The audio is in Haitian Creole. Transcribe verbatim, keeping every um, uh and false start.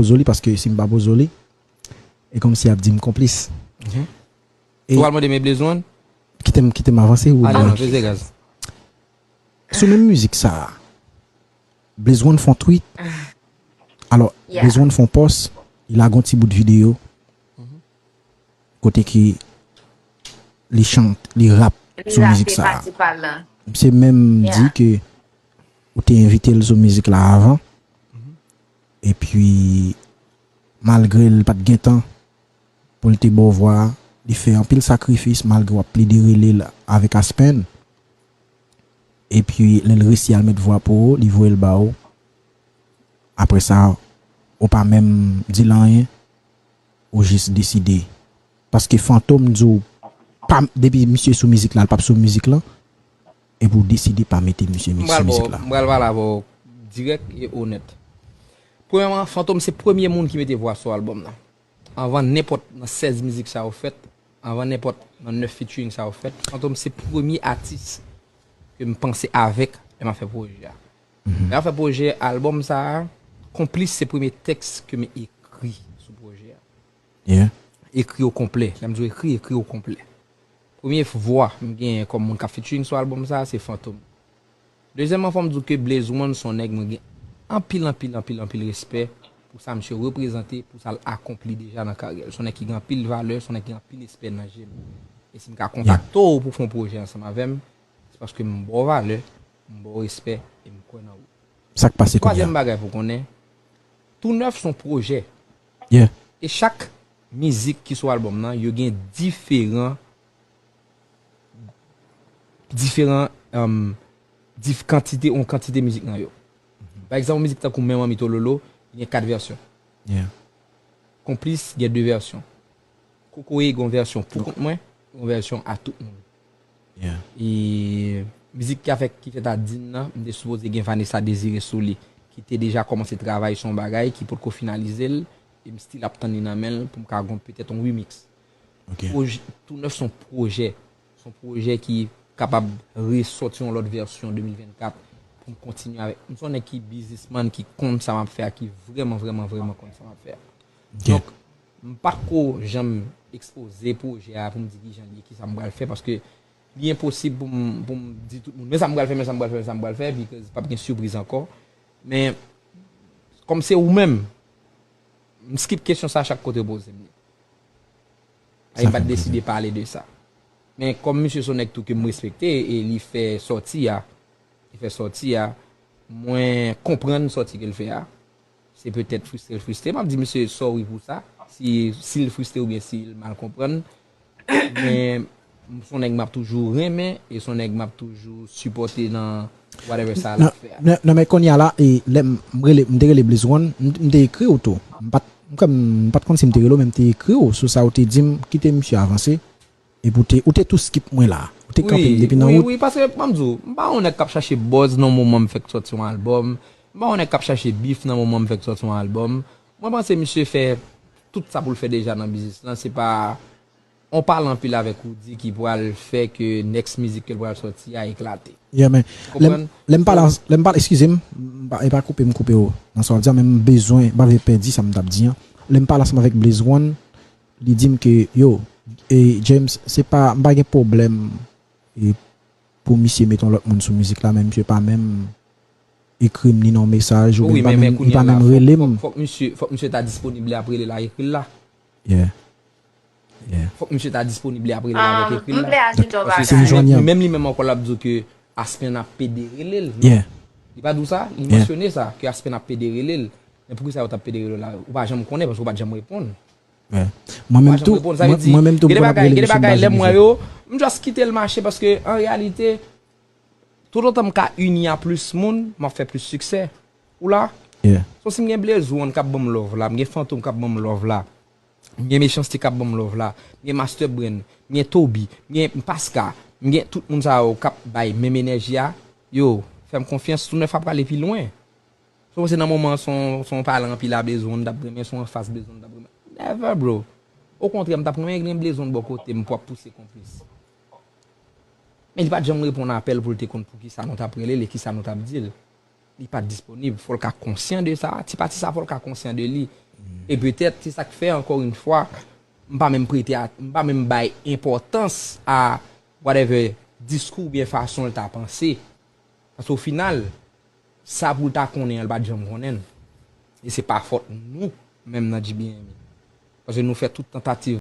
pozo li, paske si m pa pozo li, e kòmsi y ap di m konplis. E Ou al mande men Blaze One? Kite m, kite m avanse ou Ale non, peze gaz. Sou menm mizik sa a, Blaze One fè yon tweet. Alò, Yeah. Blaze One fè yon post, li lage yon ti bout videyo kote ki li chante, li rap sou mizik sa a. Pati pa la. Misye menm di Yeah. ke ou te envite l sou mizik la avan. Epi, malgre l pa t gen tan pou l te ba w vwa a, li fè anpil sakrifis malgre w ap plede rele l avèk Aspen. Epi, lè l resi al met vwa pou ou, li voye l ba ou. Apre sa, ou pa menm di l anyen, ou jis deside. Paske Fantom di w, pa, depi misye sou mizik la, l p ap sou mizik lan, epi w deside pa mete misye M sou pral ba mizik w- la. m pral pale avè w dirèk e onèt. Premyèman, Fantom se premye moun ki mete vwa sou albòm nan. Anvan nenpòt nan sèz mizik sa yo fèt, anvan nenpòt nan nèf featuring sa yo fèt, Fantom se premye atis ke m panse avèk lè m ap fè pwojè a. Lè m ap fè pwojè albòm sa a, Konplis se premye tèks ke m ekri sou pwojè a. Yeah. Ekri o konplè. Lè m di w ekri, ekri o konplè. Premye vwa m genyen kòm moun k ap featuring sou albòm sa a, se Fantom. Dezyèmman, fò m di w ke Blaze One se yon nèg mwen gen anpil, anpil, anpil, anpil respè pou sa misye reprezante, pou sa l akonpli deja nan karyè l. Se yon nèg ki gen anpil valè, se yon nèg ki gen anpil respè nan je m. E si m ka kontakte w pou fè yon pwojè ansanm avè m, se paske m ba w valè, m ba w respè e m kwè nan ou. Sa k pase kounye Twazyèm a? Bagay pou konnen, Tou Nèf se yon pwojè. Yeah. E chak mizik ki sou albòm nan, yo gen diferan diferan um, dif, kantite, yon kantite mizik nan yo. Pa egzanp, yon mizik tankou Men Manmi Tololo, li gen kat vèsyon. Yeah. Konplis gen de vèsyon. Kokoye gen yon vèsyon pou kont mwen, yon vèsyon a tout moun. Yeah. E mizik ki avèk ki fèt a Dean nan, m te sipoze gen Vanessa Désiré sou li, ki te deja kòmanse travay sou yon bagay ki potko finalize l, e m still ap tann li nan men l pou m ka gon petèt yon remix. Ok. Pwoj- Tou Nèf se yon pwojè, se yon pwojè ki kapab resòti yon lòt vèsyon de mil vennkat pou m kontinye avèk. M se yon nèg ki biznisman, ki konn sa m ap fè a, ki vrèman, vrèman, vrèman konn sa m ap fè a. Ok. Donk, m pa ko janm ekspoze pwojè a pou m di ki jan li ye, ki sa m pral fè, paske li enposib pou m, pou m di tout moun, men sa m pral fè, men sa m pral fè, men sa m pral fè, because p ap gen sipriz ankò. Men, kòm se ou menm, m skip kesyon sa a chak kote yo poze m li. Sa m pa t deside pale de sa. Men kòm misye se yon nèg tou ke m respekte e li fè sòti a, li fè sòti a, mwen konprann sòti ke l fè a. Se petèt fristre l fristre. M ap di misye sorry pou sa. Si, si l fristre oubyen si l mal konprann. Men, m se yon nèg m ap toujou renmen e se yon nèg m ap toujou sipòte nan whatever sa l ap fè a. Non, non, men kounye a la, e, lè m, m rele, m te rele Blaze One, m, m te ekri w tou. M pa t, m kwè m, m pa t konn si m te rele w, men m te ekri w sou sa ou te di m, kite misye avanse. Epi ou te, ou te tou skip mwen la. Ou te kanpe m depi nan wi, wout. Wi, paske m ap di w, m pa yon nèg k ap chache buzz nan moman m fèk sòti yon albòm. M pa yon nèg k ap chache beef nan moman m fèk sòti yon albòm. Mwen panse misye fè tout sa pou l fè deja nan biznis lan. Se pa on pale anpil avèk Roody ki pral fè ke next mizik ke l pral sòti a eklate. Yeah, men lè m, Konprann? Lè m pale, lè m pale, eskize m, m pa, e pa koupe m koupe w nan sa w ap di a, men m bezwen, m pa vle pèdi sa m t ap di an. Lè m pale ansanm avèk Blaze One, li di m ke, yo, e James, se pa, m pa gen pwoblèm e pou misye met yon lòt moun sou mizik la, men misye pa menm ekri m ni nan yon mesaj, oubyen Wi, li pa men, men menm, li pa kounye a la, menm rele fòk, m. fòk, fòk misye, fòk misye ta disponib lè ap rele l a ekri l la. Yeah. Yeah. Fòk misye ta disponib lè ap rele l avèk Um, ekri l m vle la. ajoute yon Paske se yon bagay. jwenn Men, yan. menm li menm ankò l ap di w ke Aspen ap pede rele l, non? Yeah. Li pa di w sa? Li Yeah. Mansyone sa, ke Aspen ap pede rele l. Men poukisa yo t ap pede rele l la? Ou pa janm konnen, paske ou pa t janm reponn. Yeah. Mwen menm tou, mwen, mwen menm tou, Gen de mwen ap bagay, rele gen de misye, m pa bagay, lè janm m wè rele. Yo, m just kite l mache, paske an reyalite, tout otan m ka ini a plis moun, m ap fè plis siksè. Ou la? Yeah. So si m gen Blaze One k ap ban m love la, m gen Fantom k ap ban m love la, m gen Mechanste k ap ban m love la, m gen Master Brain, m gen Toby, m gen Paska, m gen tout moun sa yo k ap bay menm enèji a, yo, fè m konfyans, Tou Nèf ap prale pi lwen. So se nan moman son, son pale anpil a Blaze One, m t ap renmen, son anfas Blaze One, m t ap renmen. Never, bro. Okontrè, m t ap renmen gen Blaze One bò kote m pou ap pouse Konplis. Men li pa t janm reponn apèl pou l te konn poukisa nou t ap rele l e kisa nou t ap di l. Li pa t disponib. Fò l ka konsyan de sa. Ti pati sa, fò l ka konsyan de li. E petèt, se sa k fè, ankò yon fwa, m pa menm prete, a- m pa menm bay enpòtans a whatever diskou oubyen fason l ta panse. Paske o final, sa pou l ta konnen an, l pa t janm konnen l. E se pa fòt nou, menm nan G B M. Paske nou fè tout tantativ